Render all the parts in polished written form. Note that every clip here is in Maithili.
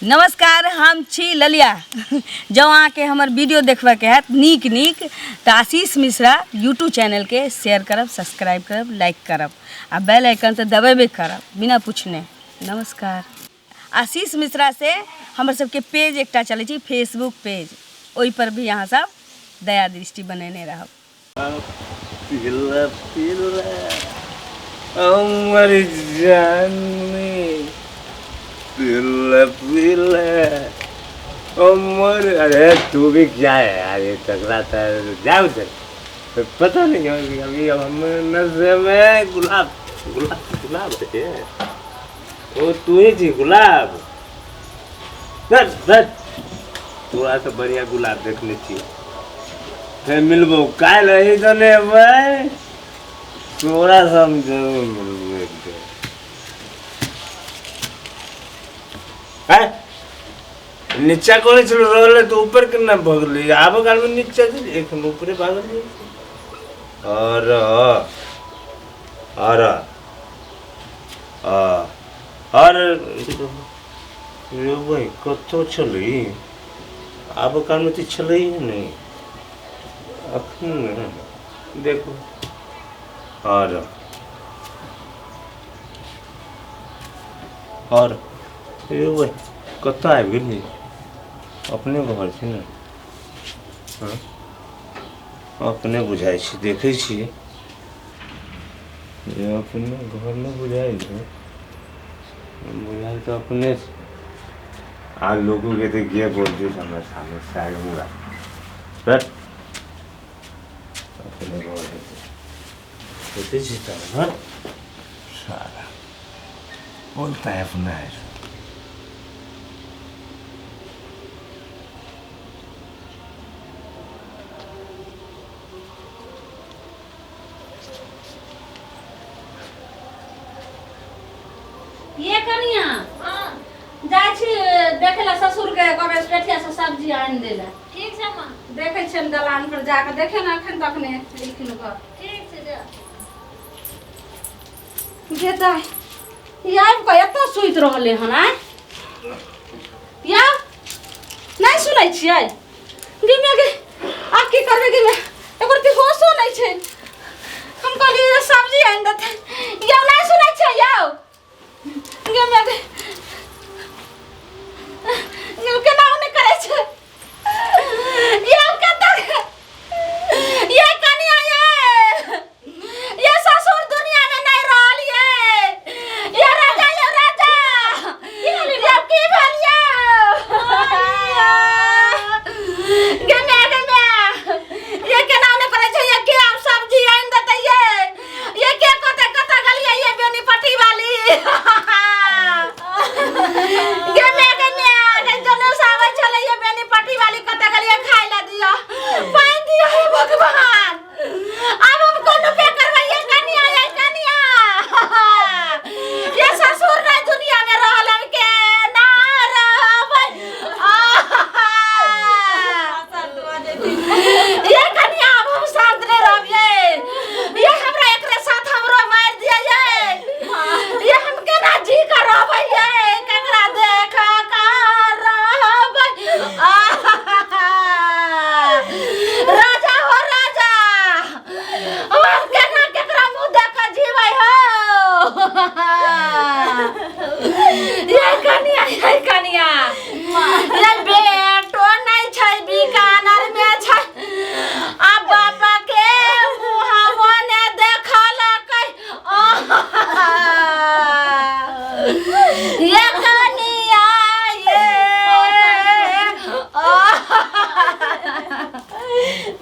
नमस्कार, हम छी ललिया। जँ अहाँके हमर वीडियो देखबऽके हैत नीक नीक तऽ आशीष मिश्रा यूट्यूब चैनलके शेयर करब, सब्सक्राइब करब, लाइक करब आ बेल आइकन तऽ दबेबे करब बिना पूछने। नमस्कार। आशीष मिश्रा से हमर सबके पेज एकटा चलै छै फेसबुक पेज, ओहिपर भी अहाँ सब दया दृष्टि बनेने रहब। पीला पीला अमर जानी, पीला पीला अमर। अरे तू भी क्या है यार, ये टकराता है, जा उधर। पता नहीं अभी अभी हम नशे में गुलाब गुलाब गुलाब है ओ, तू ही छी गुलाब। बस बस तोरा से बढ़िया गुलाब देखने छी। फेर मिलबो काल्हि, अही दने अबै तोरा से हम जरूर मिलबो एक दिन। हैं नीचा कोने छलो रहले तो ऊपर केना भगलै? आबो काल में नीचा छलै, एखन ऊपरे भागल जाइ छै। और और और रे भाइ कतौ छलै? आब कालमे तऽ छलै नहि, अखन देखू। और रे भाइ कतऽ आबि गेली? अपने घर छै ने? हँ, अपने बुझाइ छै। देखै छियै जे अपने घरमे बुझाइ छै, बुझाइ तऽ अपने छै। आ लोगों के तो ये बोलते हमरा सामने साइड मुड़ा बट अपने घर हेतै, हेतै छै तऽ घर सारा बोलता है अपना है। ये कनिया जाइ छी देखे ला ससुर के, कहबै पेठिया से सब्जी आनि दे ला। ठीक छै माँ। देखै छियनि दलान पर जाके, देखे ने एखन तक नहि एलखिन घर। ठीक छै, जा। गे दाइ, ई आबि कऽ एतऽ सुति रहलै हन। आँय यौ, नहि सुनै छियै? गे माय गे, आब की करबै? गे माय, एकर तऽ होशो नहि छै। हम कहलियै जे सब्जी आनि देतै। यौ, नहि सुनै छियै यौ? गे माय गे, यौ केना नहि करै छै यौ? कतऽ ये कनिया? ये ससुर दुनिया में नहीं रहल। ये राजा, ये राजा, ये की भेल ये? गे माय, गे माय, ये केना ने करै छै ये? के आब सब्जी आनि देतै ये? ये के कतऽ कतऽ गेलियै ये बेनीपट्टी वाली? गे माय, गे माय, गे जनउ से आबै छलै ये बेनीपट्टी वाली, कतऽ गेलियै? खाय लए दिअ, पानि दिअ। हे भगवान, आब हम कोन उपाय करबै? ये कनिया, ये कनिया, ये ससुर नहीं दुनिया में रहल, हम के ना रहबै। ये कनिया, आब हम शांत नहीं रहब। ये हमरा एकरे साथ हमरो मारि दिया। ये हम केना जी कर रहबै? ये केकरा देख कर रहबै? राजा हो राजा, हम केना केकरा मुंह देख के जीबै हो? ये कनिया, ये कनिया, ये बेटो नहीं छै, बीकानेर में छै। आ बापा के मुहावो ने देखलकै। ये कनिया, ये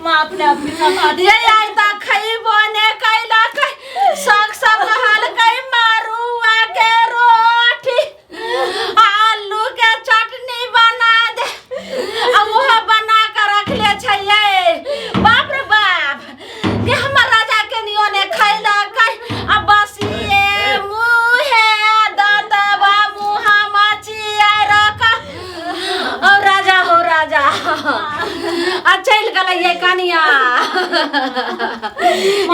माँ अपने आप में संभाल। ये आई त खइबो ने कैलक, सग सब कहलकै मरुआ के रोटी आलू के चटनी बना दे, आ उहे बना के रखले छै। ये बाप रे बाप, के हमर राजा के नियो ने खैलकै। आ बसिए मुहे दतबा मुहा मचिया रख। ओ राजा हो राजा, आ चलि गेलै ये कनिया।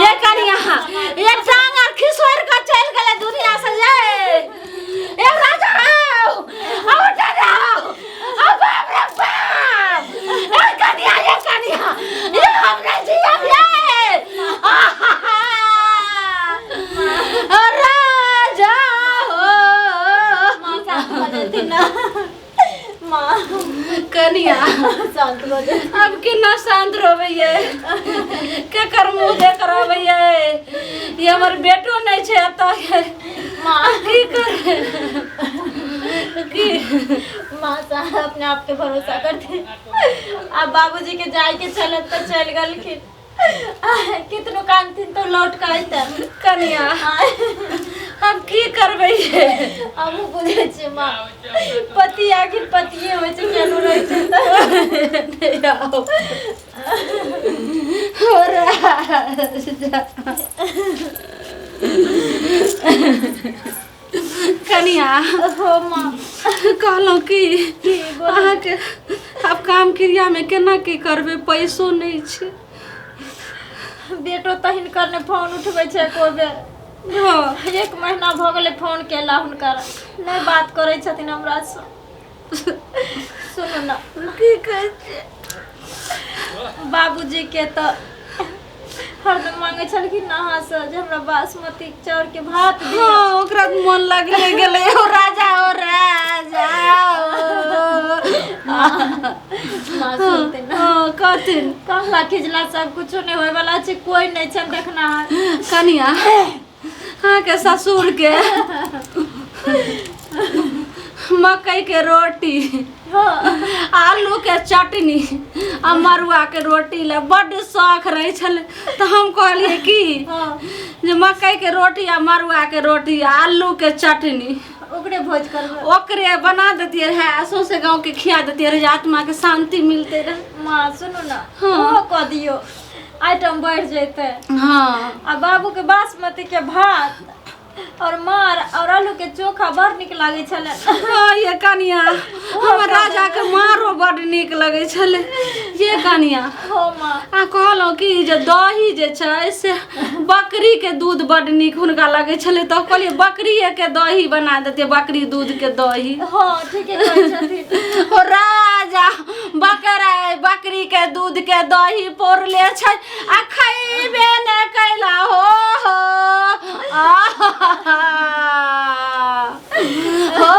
ये कनिया, ये टांग आर खिसोरि कऽ चलि गेलै दुनिया से। ये ए राजा, आओ आओ, उठे जाओ। कनिया शांत भऽ जा। अब केना शांत रहबै ये, केकर मुँह देख रहबै ये? ये हमर बेटो नहि छै एतऽ। माँ, की करबै की? माँ साहब अपने आप के भरोसा करते। अब बाबूजी के जाय के चलत तो चल गलखिन, कितनो कानथिन तो लौट के अयतन। कनिया, हम की करबै ये? हमहूँ बुझै छियै माँ, पति आखिर पतिये होइ छै, केनो रहै छै तऽ। नहि आउ। हो राजा। कनिया। हो माँ। कहलहुँ कि की बोलू? अहाँके आब काम क्रियामे केना की करबै? पैसो नहि छै। बेटो तऽ हिनकर ने फोन उठबै छै एको बेर। 1 महीना भऽ गेलै फोन केला हुनकर, नहि बात करै छथिन हमरासँ। सुनू ने। की कहै छियै? बाबूजी के तऽ हरदम मांगे छलखिन अहाँसँ जे हमरा बासमती चाउर के भात दिअ। हँ, ओकरा मन लगले गेलै। ओ राजा, ओ राजा, ओ। माँ, सुनते ने। हँ, कहथिन। कहला खिजला सब कुछो नहि होय वाला छै, कोई नहि छै देखना। कनिया, अहाँके ससुर के मकई के रोटी, आलू के चटनी आ मड़ुआ के रोटी लए बड्ड शौख रहै छलै, तऽ हम कहलियै कि जे मकई के रोटी आ मड़ुआ के रोटी आ आलू के चटनी ओकरे भोज करबै। ओकरे बना देतियै रहए आ सौंसे गाँव के खिया देतियै रहए, जे आत्मा के शांति मिलते रहए। माँ, सुनू ने। हँ। ओहो कऽ दियौ, आइटम बढ़ि जेतै। आ बाबू के बासमती के भात और मार और आलू के चोखा बड़ नीक लागै छलै। हँ ये कनिया, हमर राजा के मारो बड्ड नीक लगै छलै ये कनिया। हो माँ। आ कहलहुँ कि जे दही जे छै से बकरी के दूध बड्ड नीक हुनका लगै छलै, तऽ कहलियै बकरिए के दही बना देतियै, बकरी दूध के दही। हँ, ठीके कहै छथिन। ओ राजा, बकरा बकरी के दूध के दही पौरले छै आ खैबे ने कैला। हो हो आहा। हो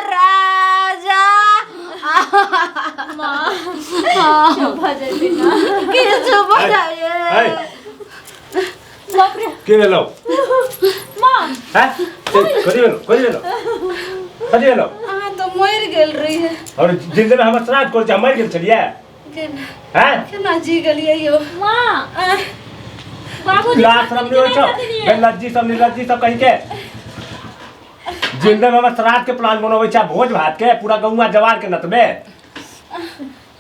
राजा। माँ, चुप भऽ जेथिन ना? किछु बजाइए। है। बाप रे। के भेलौ? माँ। हैं, कथी भेलौ? कथी भेलौ? कथी भेलौ? अहाँ तऽ मरि गेल रहियै। और जिंदगी में हमर श्राद्ध करै छै, हम मरि गेल छलियै? केना? हैं? केना जी गेलियै यौ? माँ, बाबूजी। लाज शरम नहीं होइ छौ? बेलज्जी सब, निर्लज्जी सब कहीं के। जिंदगी में हमर श्राद्ध के प्लान बनबै छै, भोज भात के, पूरा गौआ जवार के नतबे।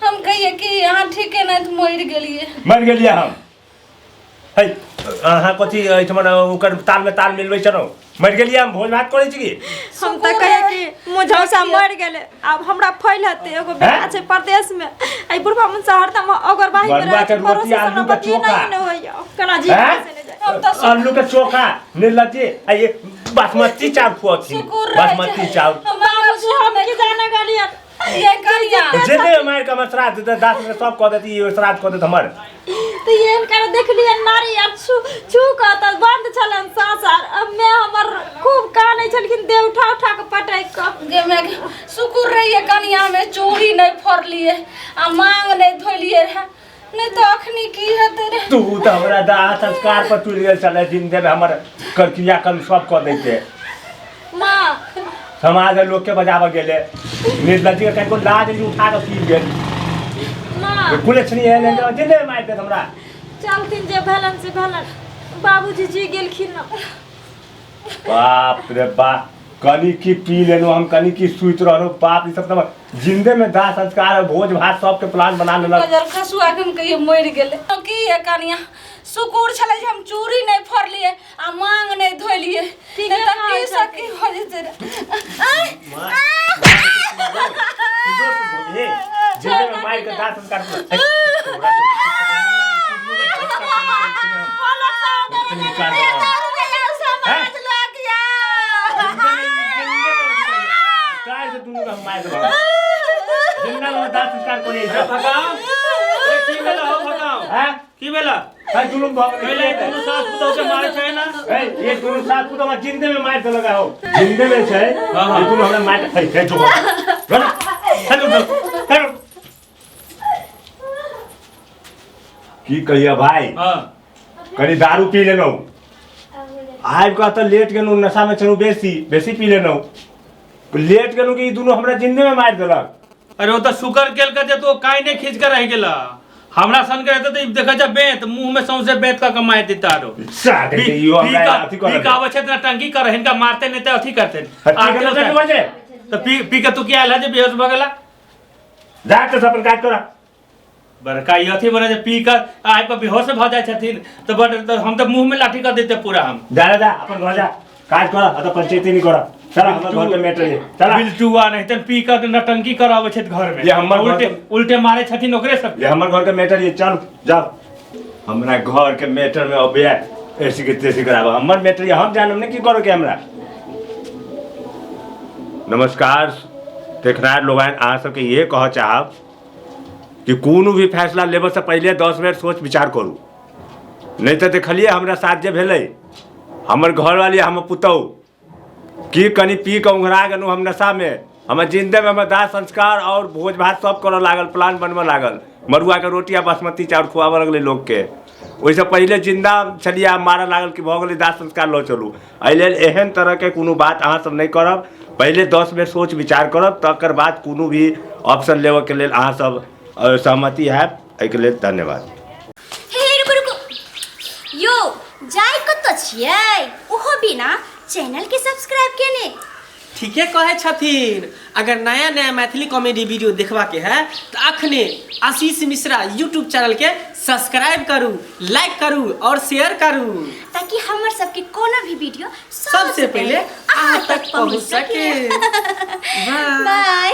हम कहियै कि अहाँ ठीके नहि तऽ मरि गेलियै। मरि गेलियै हम? है, अहाँ कथी एहिठमन ओकर ताल में ताल मिलबै छलहुँ? मरि गेलियै हम, भोज भात करै छी की? हम तऽ कहियै कि मुझौसा मरि गेलै, आब हमरा फैल हेतै। एगो बेटा हैं? छै परदेश में, एहि बुढ़बा मुनसा हरदम ओगरबाही में मड़ुआ रहै के छै। रोटी, पड़ोसी से आलू हमरा के बतिये चोखा। नहि ने होइया, केना जी हैं? से नहि जाय। हम तऽ आलू के चोखा, निर्लज्जी, आ ये बासमती चाउर खुअथिन। सुकुर रहै छै। बासमती चाउर। हम बाबूजी, हम की जाने गेलियै। ये कनिया। जेते मारि के हमर श्राद्ध देतै, दास में सब कऽ देती, ई श्राद्ध कऽ देत हमर। तऽ एहन कर देखलियै नारी आर छू छू कऽ तऽ बन्द छलनि साँस, आर अब मैं हमर खूब कानै छलखिन, देह उठा उठा कऽ पटकि कऽ। गे माय गे, शुक्र रहियै कनिया में चूड़ी नहि फोड़लियै आ मांग नहि धोलियै रहए, नहि तऽ अखनी की हेतै रे? तू तऽ हमरा दाह संस्कार पर टूटि गेल छलै, जिंदे में हमर क्रिया कर्म सब कऽ दैते। माँ। समाज के लोग के बजाबऽ गेलै। निर्लज्जी के कनिको लाज नहीं, उठा कऽ पी गेल। माँ। कुलक्षणी एहन एहन जिंदे में मारि देत हमरा। चलथिन, जे भेलन से भेलन, बाबूजी जी गेलखिन न। बाप रे बाप, कनी की पी लेलहुँ हम, कनी की सुति रहलहुँ। बाप, ई सब तऽ जिंदे में दाह संस्कार और भोज भात सबके प्लान बना लेलक। गजल खसुआ के हम कहियो मरि गेलै की? ये कनिया, शुकुर छलै जे हम चूड़ी नहि फोड़लियै आ मांग नहि धोलियै, नहि तऽ की से की भऽ जेतै रे? आँय, जिंदे में मारि के दाह संस्कार समाज लोग या। काय से दुनू के हम मारि देबौ। जिंदा में दाह संस्कार करे ए, भगाओ। ए, की भेला हो भगाओ? हैं? की भेला? है, दुनू भऽ पहिले गेलै। दुनू सास पुतहु के मारै छै ना? है, ये दुनू सास पुतहु हमरा जिंदे में मारि देलक हो, जिंदे में छै। हाँ। ये दुनू हमरा मारि है। है, चुप हो, चल चल चल। की कहिया भाई? हाँ। कनी दारू पी लेलहुँ, आबि कऽ तऽ लेट गेलहुँ, नशामे छलहुँ, बेसी बेसी पी लेलहुँ, लेट गेलहुँ कि ई दुनू हमरा जिंदे में मारि देलक। अरे ओ तऽ शुक्र केलकै जे तू काई नहि खींच के रहि गेला। हमरा सन के रहते तऽ ई देखै छै बेंत मुंह में सौंसे बेंत कऽ के मारि देता आरो। साथे पी इहो हमरा पी अथी कऽ करऽ पी कऽ आबै छै तऽ टंकी कर हिनका मारते नहि तऽ अथी करते। पी के नशा की छै? तऽ पी पी के तू की आयल है जे बेहोश भऽ गेला? जा तऽ अपन काज करा। बड़का ई अथी बने जे पी कऽ आबि कऽ बेहोश भऽ जाइ छथिन तऽ बड तऽ हम तऽ मुँह में लाठी कऽ देते पूरा हम। जा रे जा, अपन घर जा, काज कर, अतऽ पंचायती नहीं कर। चला, हमर घर के मैटर है, चला। बिल्टुआ नहीं तऽ पी कऽ नटंकी कराबै छथि घर में। ये हमर घर उल्टे के- उल्टे मारे छथिन ओकरे सब। ये हमर घर के मैटर ये, चल जाओ। हमरा घर के मैटर में अब ऐसी के तैसी कराबा। हमर मैटर ये, हम जानब नहीं की करो के हमरा। नमस्कार देखनार लोग, अहाँ सबके ये कह चाहब कि कोनो भी फैसला लेबऽ से पहिले 10 बेर सोच विचार करू, नहीं तऽ देखलिए हमरा साथ जे भेलै, हमर घरवाली हमर पुतहु की कनि पी कऽ उंघरा गेलहुँ हम नशा में, हमर जिंदे में हमर दाह संस्कार और भोज भात सब करऽ लागल, प्लान बनबऽ लागल, मड़ुआ के रोटी आ बासमती चाउर खुआबऽ लगलै लोकके। ओहिसँ पहिले जिंदा छलियै आ मारऽ लागल कि भऽ गेलै दाह संस्कार लऽ चलू। एहि लेल एहन तरहके कोनो बात अहाँ सब नहि करब, पहिले 10 बेर सोच विचार करब, तकर बाद कोनो भी ऑप्शन लेबऽके लेल अहाँ सब सहमति हैब। एहिके लेल धन्यवाद। हे रुकू रुकू यो, जाय कतऽ छियै ओहो बिना चैनल के सब्सक्राइब केने? ठीके कहै छथिन। अगर नया नया मैथिली कॉमेडी वीडियो देखबाके है तऽ अखने आशीष मिश्रा यूट्यूब चैनल के सब्सक्राइब करू, लाइक करू और शेयर करू, ताकि हमर सबके कोनो भी वीडियो सबसे पहले अहाँ तक पहुँच सके। बाय। बाय।